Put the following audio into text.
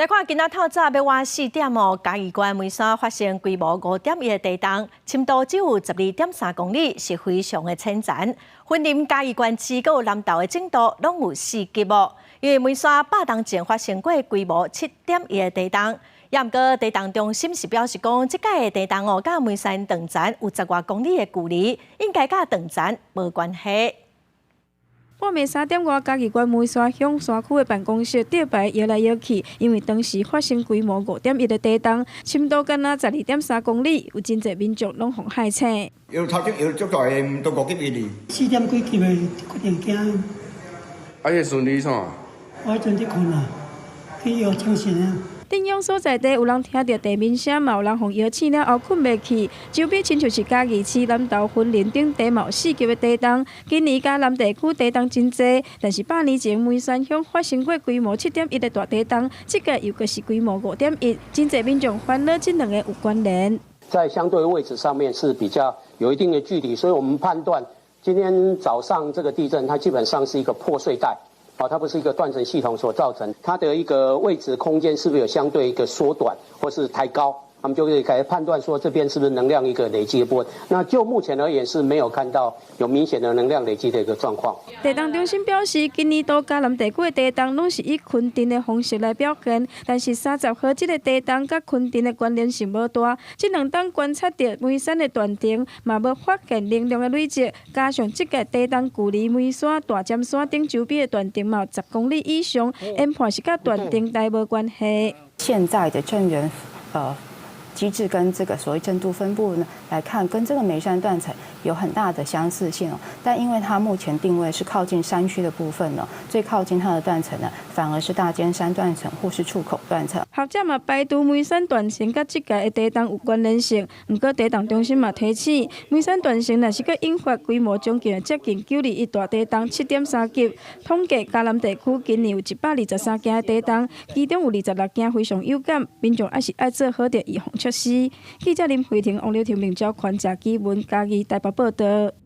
來看今仔透早欲倚4點哦，嘉義縣梅山發生規模5.1的地動，深度只有12.3公里，是非常的淺層。雲林嘉義縣七股南投的震度攏有4級哦。因為梅山100冬前發生過規模7.1的地動，也毋過地動中心是表示講，這擺的地動哦，佮梅山斷層有10外公里的距離，應該佮斷層無關係。半暝3點外，嘉義縣梅山鄉山區的辦公室吊牌搖來搖去，因為當時發生規模五點一的地動，深度敢若十二點三公里，有真濟民眾攏予嚇醒。搖頭前搖足大的，毋到5級哩。四點幾級的決定驚。啊，彼時陣你創啥？我彼陣佇睏啊，去搖精神啊。震央所在地有人聽著地鳴聲，嘛有人予搖醒了後睏袂去。周邊親像是嘉義市南投雲林等地嘛有4級的地動。今年嘉南地區地動真濟，但是100年前梅山鄉發生過規模7.1的大地動，這個又閣是規模五點一，真濟民眾煩惱這兩個有關聯。在相對位置上面是比較有一定的距離，所以我們判斷今天早上這個地震，它基本上是一個破碎帶。哦，它不是一個斷層系統所造成，它的一個位置空間是不是有相對一個縮短或是抬高？他們就可以來判斷說這邊是不是能量一個累積的部分。那就目前而言是沒有看到有明顯的能量累積的一個狀況。地動中心表示，今年度嘉南地區的地動攏是以坤震的方式來表現，但是30號這個地動佮坤震的關聯性無大。這兩冬觀察著梅山的斷層，嘛無發現能量的累積，加上這個地動距離梅山大尖山頂周邊的斷層嘛有10公里以上，研判是佮斷層帶無關係。現在的震源，機制跟這個所謂震度分布呢來看，跟這個梅山斷層有很大的相似性哦。但因為它目前定位是靠近山區的部分呢，最靠近它的斷層呢，反而是大尖山斷層或是觸口斷層。學者嘛排除梅山斷層佮這屆的地動有關聯性，毋過地動中心嘛提醒，梅山斷層若是閣引發規模將近接近9.21大地動7.3級，統計嘉南地區今年有123件的地動，其中有26件非常有感，民眾還是愛做好著預防措施。記者林慧婷、王劉婷、明昭寬、謝基文、嘉義台北報導。